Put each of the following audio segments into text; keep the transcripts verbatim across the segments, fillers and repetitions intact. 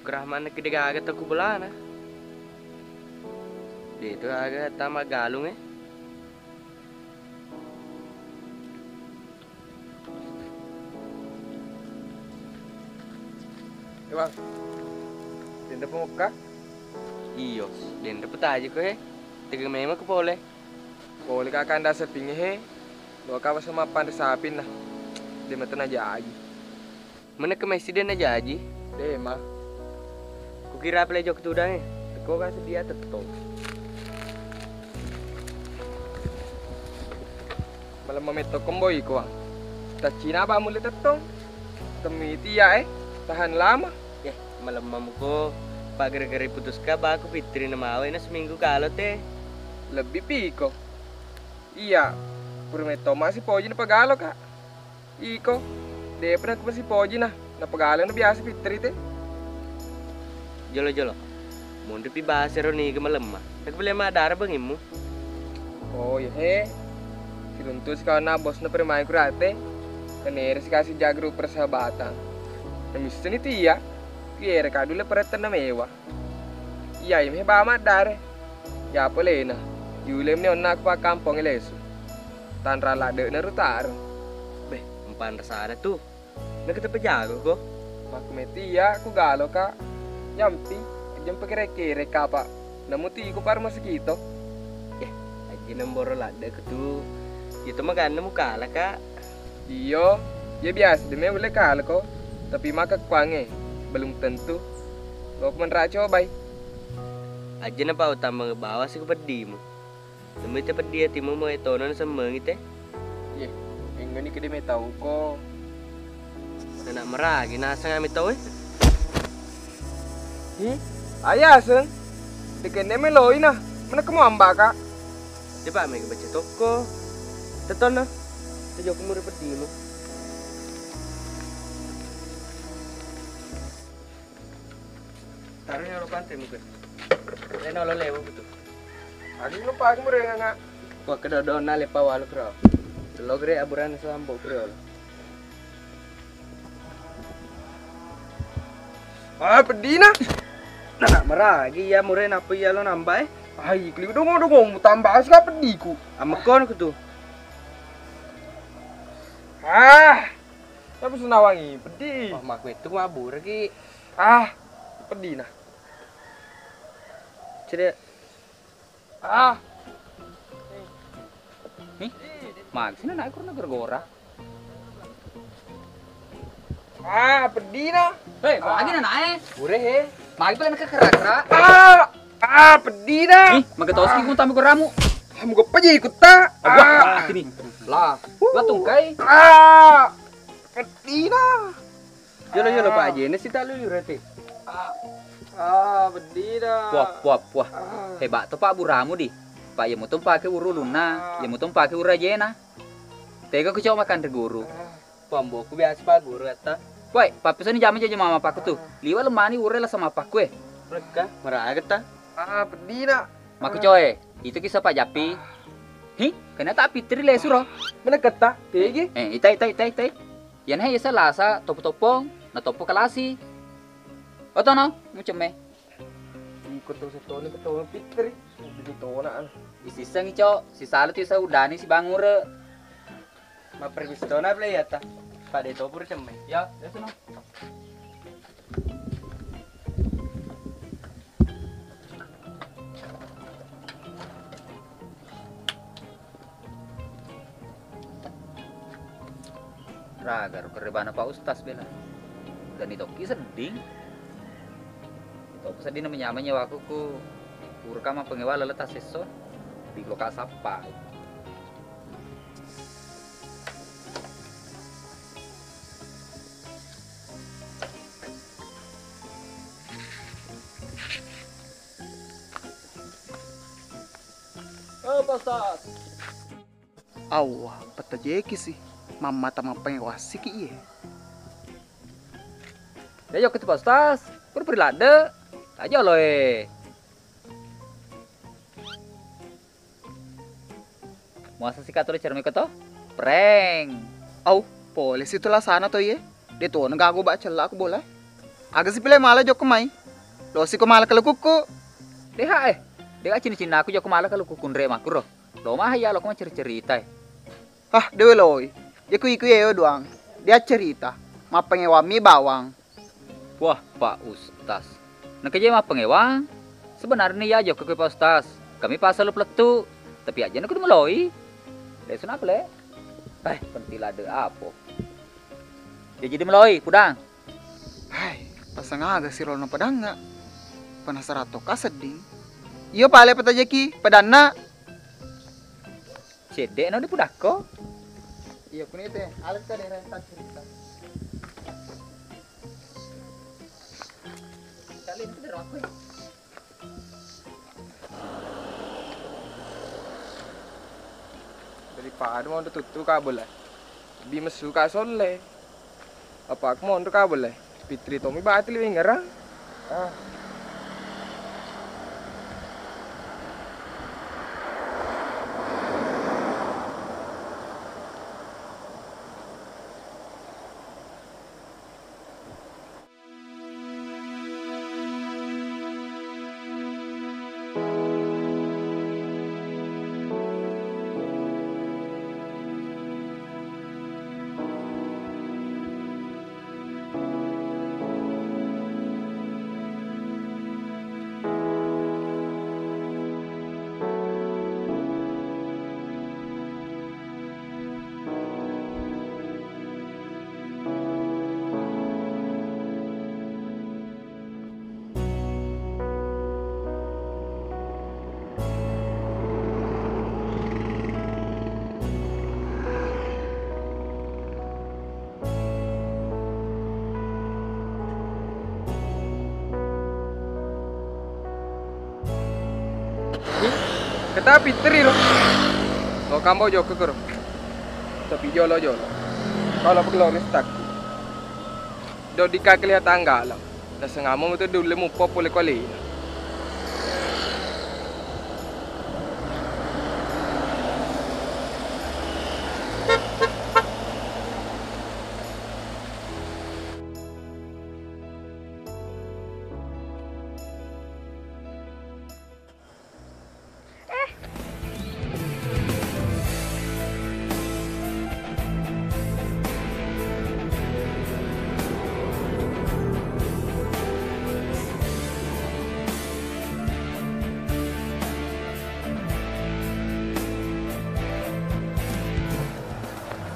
Kerah maneng ki de' gaga tau ku bolana. De' tu aga tama galung e. Eh, Bang. Denre pemukka? Iyo, denre petaji ko he. Tega memang ko pole. Pole ka kanda sapingnge he. Loka pasang mappanre sapinna. De' matu najaji. Menekka messi de' najaji? De' ma. Kukira pale jokka tudang e. Teko kan sedia tettong. Malemma metto kemboi ko, Bang. Taccina ba mulle tettong. Temmi tia e. Tahan lama. Eh, malemma muko. Pak gara-gara putuska baku Fitri na mawe na seminggu kalo te. Lebbi piko. Iya, pura metto masi poji na pagalo ka. Iko, de'pa naku masipojina, napagalana biasa Fitri te. Jolo-jolo. Monripi bahasa ro niga malemma. Naku bele madara bangimmu. Oh iya he. Siruntu sikawanna bosna premae kurate. Nanere sikasi jagru persahabatan. Namisseni tu iya. Kiere kadule perettenna mewa. Iyai mehe ba maddare. Iya polena. Yuleng ni onna ku pakkampongnge lesu. Tanra ladde'na rutaro. Beh, empanra sada tu. Nakateppa jago ko. Makkumetti iya ku galo ka. Yampi, ajeng pakere-kere kapa. Namu ti ku parma sekito. Eh, aji nemboro ladde ku tu. Itu maganna mukala ka. Iyo, iya biasa de' me ulle kala ko, tapi makkekkuangnge belum tentu. Lo menra cobai. Aja na pau tambang bawa si ku peddimu. Temmui te peddi atimu mo etono na semmengi te. Ye, enggani kede me tau ko. Nana meragi naseng ami tau e. Hmm? Ayaseng. Dekenne me loina. Mana kamu ambaka? Depa mega baca tokko. Tetonna. Tejo kumuri peddimu. Taruni olo pante muka. Lena olo lewu gitu. Agi lo pagi mure nga. Wah, kedodona lepa walu kro. Lo gere aburan sambo kro. Ah, pedina. Nana meragi ya mure napa iya lo nambah e? Ai, keliu dong dong mutambah sih peddiku. Amekon ku tu. Ah, tapi senawangi peddi. Wah, maku itu mabur ki. Ah, pedina. Cede. Ah. Nih, maksudnya naik kurang gara-gara. Ah, pedina. Hei, kok lagi nanae? Ure he. Magi pala nake kera-kera. Ah, ah, pedina. Ih, mage toski kun tambe goramu. Ah, muga peji ikut ta. Ah, sini. Lah, gua tungkai. Ah, pedina. Yolo, yolo, Pak Aji, ini si talu yurete. Ah, ah, pedina. Puah, puah, puah. Ah. Hebat to Pak buramu di. Pak, iya mutung pake uru lunna, iya mutung pake uru ajena. Tega ku coba makan guru. Pamboku biasa Pak guru kata. Woi, pappisoni jama jaja mama paku tu. Liwa lemani ure lasa mapaku e. Mereka meraga ta. Ah, pedina. Maku coe, itu kisah Pak Japi. Hi, kena tak pitri le suro. Mana kata? Tegi? Eh, itai, itai, itai, itai. Yana he yasa lasa topo-topong, na topo kalasi. Otono, muceme. Iko to setone ketone pitri. Udah ditona. Isiseng ico, si salu tu isa udani si bangure. Mappermisi tona pale iya ta. Pade to pura cemme. Ya, ya sono. Raga ro kerebana Pak Ustaz bela. Dan itokki sedding. Itokki sedding na menyameng nyawaku ku urka mappengewa lele tasesso. Di lokal sappa. Oh, Pak Ustaz. Awwa, pettajeki si. Mammata mappengewasiki iye. Ya, jokka tu, Pak Ustaz. Pura-pura ladde. Taja lo e. Muasa sika tuli cermiko to? Prank. Au, pole situ lasana to iye. De to na gago ba cella ku bola. Aga sipile mala jokko mai? Losiko mala kalukukku. Deha eh. Deha cinna-cinnaku jokko mala kalukukku nre makuro. Lo maha iya lo ko macerita-cerita eh. Ah, dewe loi. Jaku iku yeo duang. Dia cerita. Mappangewammi bawang. Wah, Pak Ustaz. Nakaje mappangewang. Sebenarnya iya jokko ke Pak Ustaz. Kami pasal pelettu. Tapi aja nak meloi. Lesu napa le? Eh, pentilade apa? Jaji de meloi, pudang. Hai, pasang aga sirolo padangnga. Penasaran tokka sedding. Iyo pale patajaki padanna. Cedde no dipudakko. Iya kuni te, alat ka daerah tak cerita. Kali ini tuh aku. Daripada monro tuttu kabel eh. Lebih mesu ka solle. Apa aku monro kabel eh. Fitri tomi bati liweng ngerang. Ah. Kata Fitri ro. Lo kambo jokka kero. Tapi jolo-jolo. Kalau perlu restakku. Dodika kelihatan galau. Nasengamo metu dulle muppo pole ko alena.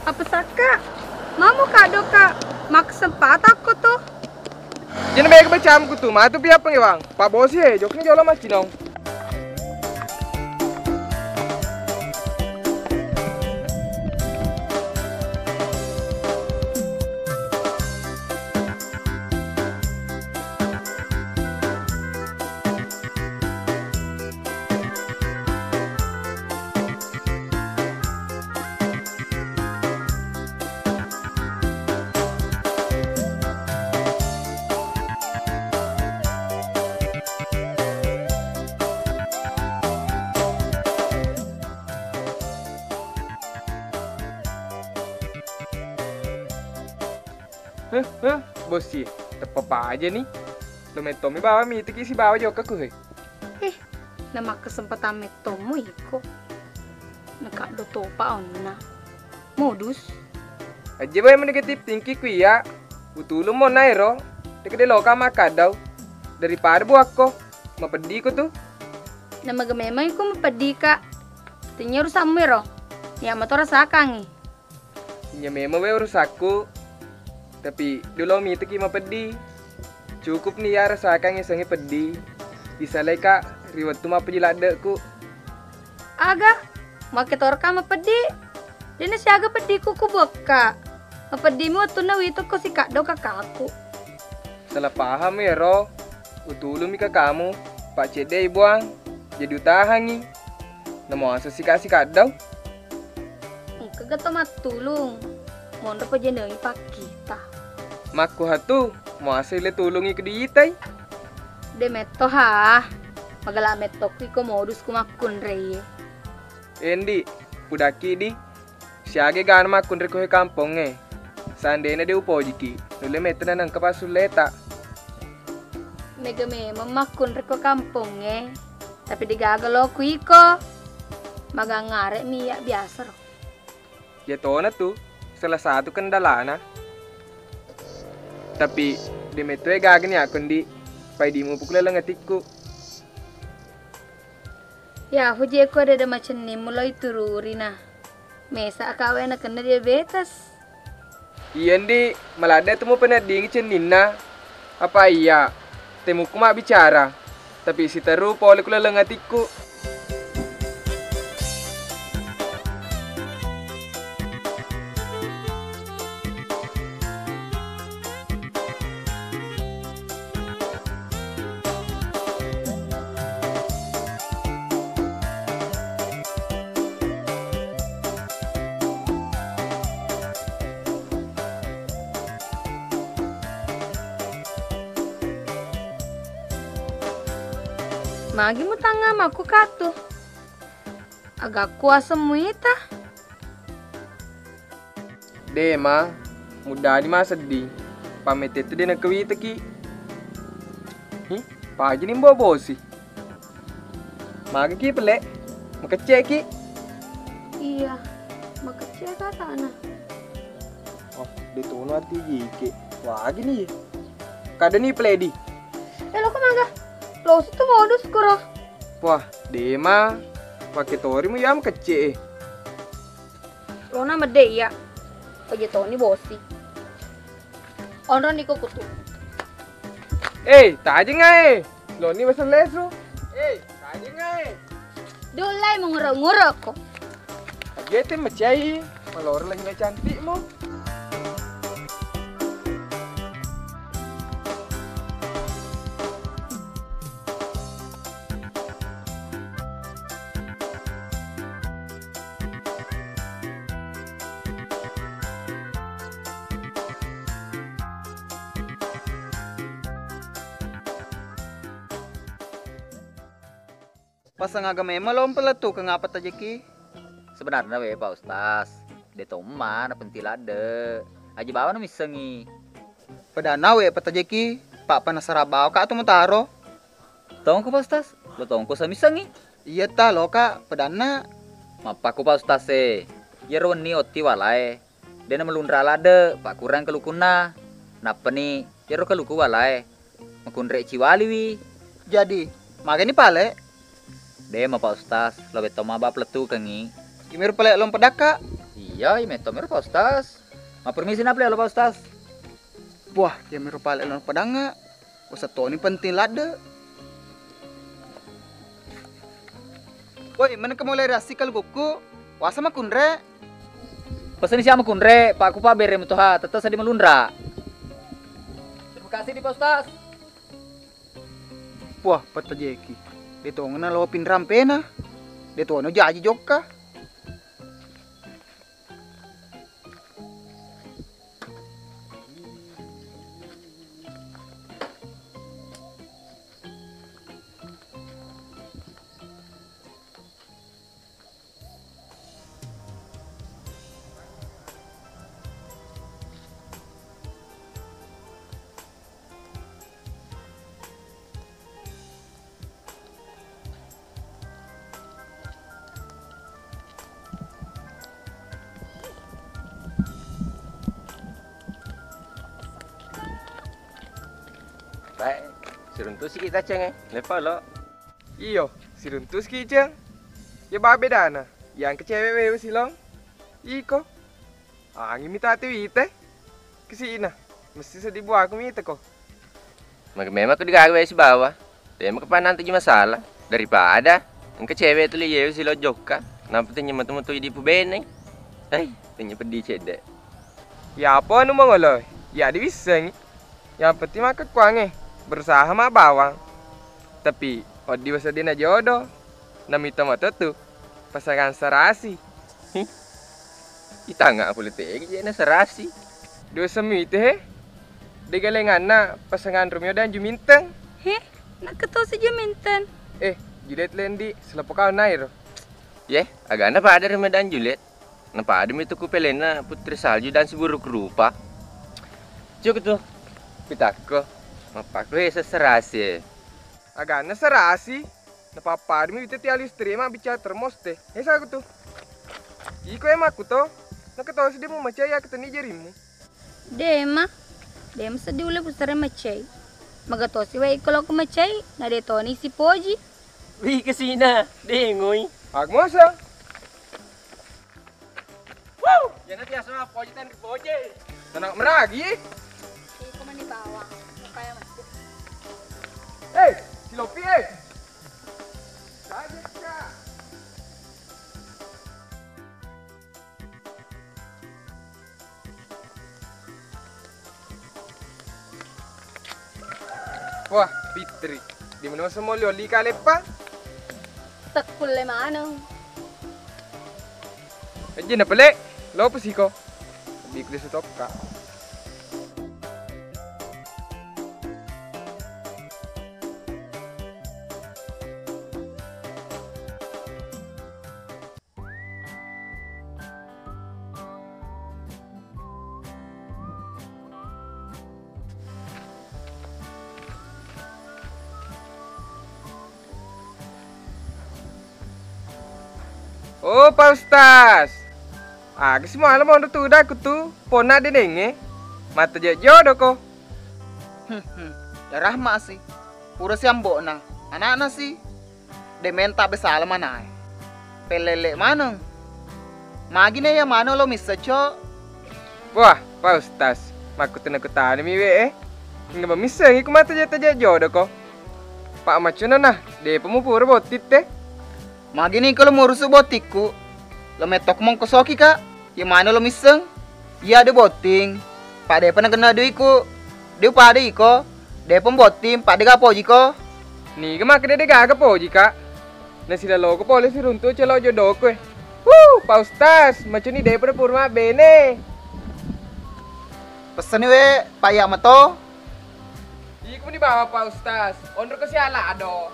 Apa sakka? Mamo kaddo ka maksempatakko tu. Jena mega bacamu kutu, matu pia pengewang. Pak Bosi he, jokni jolo macinong. Heh, heh, Bosi, teppa paja ni. Lo mettomi bawa mitiki sibawa jokka ku he. Eh, namakkesempatan mettomu iko. Nakaddo topa onna. Modus. Aja bae negatif thinking ku iya. Utulung mo naero. Teke de loka makkadau. Daripada buakko. Mapeddi ko tu. Namaga memang iko mapeddi ka. Tenya urusammu ero. Iya mato rasakangi. Iya memang we urusakku. Tapi dulu miteki mapeddi. Cukup ni ya rasakan yasengnge peddi. Isalai ka ri wettu mappeji laddeku. Aga, makke toroka mapeddi. Dena siaga peddiku ku bokka. Mapeddimi wettunna witukko sikaddo kakaku. Salah paham ero. Utulumi kakamu. Pak cedde ibuang. Jadi utahangi. Namuasa sika-sikaddau. Engkaga to mattulung, monro pajenengi pakkita. Makkuhatu, muasai le tulungi keduitai. De metto ha, magala metto ki ko modus ku makkunrei. Endi, pudaki di, siage gana makkunre ko he kampongnge. Seandainya de upojiki, nulle metto na nengka pasulleta. Mega memeng makkunrekko kampongnge, tapi degaga loku iko. Magangngarek mi iya biasa ro. Iya tona tu salah satu kendalana. Tapi de metto e gaga ni aku ndi, pai dimu puku laleng atikku. Yahu jeko dede macenning mulai tururina. Mesa akawe nakenna diabetes. Iya ndi, maladde tu mupeneddingi cenninna. Apa iya, temukku mabbicara, tapi siteru pole ku laleng atikku. Magi mutangnga makku katu? Aga kuasa muita? De ma, muddani masedding. Pamettettu de nakawitaki. Hi, pajini mbo bosi. Magaki pele, makecceki. Iya, makecce ka tana. Oh, de tono ati jike. Wagini. Kadani pele di. Eh, lo kemana? Lo situ modus kuro. Wah, de ma. Pake tori mu yam kecce e. Lona medde iya. Oje toni bosi. Onroni ko kutu. Eh, tajeng ae. Loni wesen lesu. Eh, tajeng ae. Dullai menguro-nguro ko. Agete mecai, malor lagi cantikmu. Pasang aga memang lo mpeletukeng apa tajeki? Sebenarna we Pak Ustaz, de tomma na penting ladde. Aji bawa na missengi. Pedana we patajeki, Pak, penasara bawa ka tu mutaro. Tongko Pak Ustaz, lo tongko samissengi. Iya ta loka pedanna. Mappaku Pak Ustaz e. Iyaro wenni otti walae. De na melunra ladde, pakkurang kalukunna. Nappani iyaro kaluku walae. Makunre ciwaliwi. Jadi, magani pale? De ma Pak Ustaz, lo betto maba plettukengi. Imiro pale lo pedakka? Iya, imetto miro Pak Ustaz. Mapermisi na pale lo Pak Ustaz. Wah, iya miro pale lo pedangnga. Usah toni penting ladde. Woi, meneng ke mulai rasi kalukukku. Wasa makunre. Pesen siapa makunre, Pak, ku pabere mutoha, tetap sadi melunra. Terima kasih di Pak Ustaz. Wah, petajeki. De tongena lo pinrampena. De tono jaji jokka. Baik, siruntusi kita ceng e, lepa lo. Iyo, siruntusi ki ceng. Ya ba bedana, yang ke cewek wewe silong. Iko. Angin mi tati wite. Kisi'na. Mesti seddi buaku mi teko. Maka memang ku digaga wae sibawa. Tema kepanang tuju masalah. Daripada engka cewek tuli yewe silo jokka. Nampa tanya metu-metu idi pubene. Hei, tanya peddi cedde. Ya apa anu mangolo? Ya diwissengi. Yang penting makkekkuangnge berusaha mabbawang. Tapi, wedding wasedding na jodo. Namita mato tu pasangan serasi. Hi. Itanga pole tegi jena serasi. Dua semite he. Degalenganna pasangan Romeo dan Juminteng. He, nakketo si Juminteng. Eh, Juliet lendi, selepo kau nairo. Ye, agana pada Romeo dan Juliet. Napadami tu ku pelenna Putri Salju dan si Buruk Rupa. Cuk tu, pitakko. Mappaku e seserasi e. Aganna serasi? Napappadami wita tiali listrik mabbicara termos te. Esa kutu. Iko e makkuto. Nakatosi de mumacai akkatenni jarimmu. Dema, dema seddi ulle pusare macai. Magatosi wae iko loko macai, na de toni sipoji. Wi kesina, dengoi. Agmosa. Wow, yana tiasa poji tan poji. Tanah meragi. Iko mani bawang, mukanya masuk. Eh, silopi eh. Saja kita. Wah, Fitri, di mana semua oli-oli kaleppa? Tekkulle maneng. Aja na pele, lo pesiko. Bikli sutokka. Oh, Pak Ustaz. Aga si muala monro tudakku tu, ponna denengnge. Mata je jodo ko. Hmm, hmm. Ya Rahma si. Pura si ambo'na. Anakna si. De menta besala manae. Pellelle maneng. Magine ya mano lo missa, Cok? Wah, Pak Ustaz, makkutana-kutanami we e. Hingga memissengi ku mata je jodo ko. Pak macuna nah, depa mupura botting te. Magini ko lo murusu bottikku. Lo mettok mongkosoki ka. Ye mano lo misseng? Iya de botting. Pak depa nagenna duiku. De upada iko. Depa botting, pak de gaga poji ko. Niga makkeda de gaga poji ka. Nasilaloko pole siruntu celo jodoku e. Wuh, Pak Ustaz, macuni depa purma bene. Peseni we, Pak, iya mato. Iku meni bawa Pak Ustaz, onroko siala ado.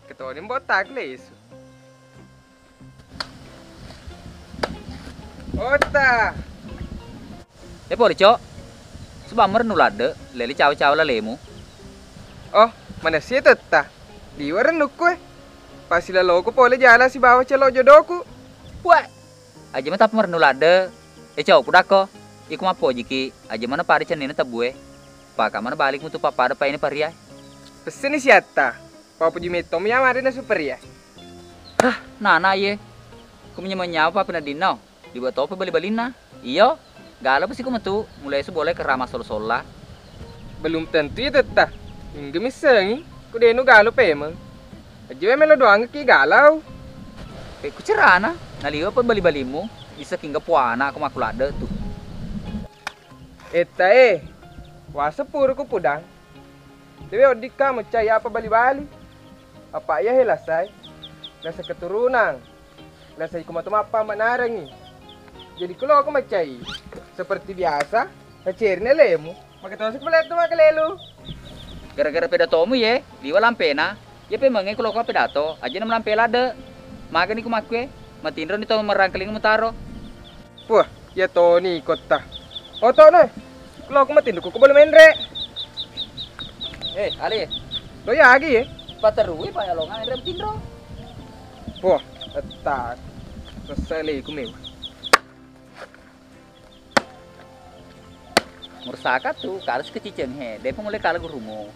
Ketoni mbottak lesu. Otta. E pole, Cok. Sebab merennu ladde, lele cawa-cawa lalemu. Oh, manessa tetta. Liwa rennukku e. Pasilaloko pole jala sibawa celo jodoku. Wah. Aja matappa merennu ladde. E, Cok, kudakko. Iko mappojiki. Aja mana pada cennina tebbue. Paka mana balik mutu pappada paine paria. Pesseni siatta. Papuji mettomi ya mari na superiya. Hah, nana iye. Ku menye-, menyawa pa penadinno. Dibuat topa bali-balinna. Iyo. Galo pa siku metu, mulai su boleh kerama solo-sola. Belum tentu ya tetta. Hingga missengi, ku denu galo pemeng. Aja we melo doang ki galau. Pe ku cerana, naliwa pa bali-balimu, bisa kingga puana ku makuladde tu. Etta e, wase pura ku pudang. Dewe oddikka meccai apa bali-bali. Apa iya he lasai. Lasa keturunan. Lasa iko matu mappa manarengi. Jadi kulo ko meccai. Seperti biasa, nacerina lemu. Maka tosi kulettu makalelu. Gara-gara pedatomu ye, liwa lampena. Ye pemengnge kulo ko pedato, aja na melampe ladde. Magani ku makkue, matinro ni to merangkeling mutaro. Puah, iya toni kotta. Oto ne. Lo aku matinro ku bolu menre. Eh, Ali. Lo ya agi ye. Paterui pa ya lo ngai rem tinro. Puah, etak. Sesele ku mewa. Mursaka tu, kalas keciceng he. Depa mulai kala gurumu.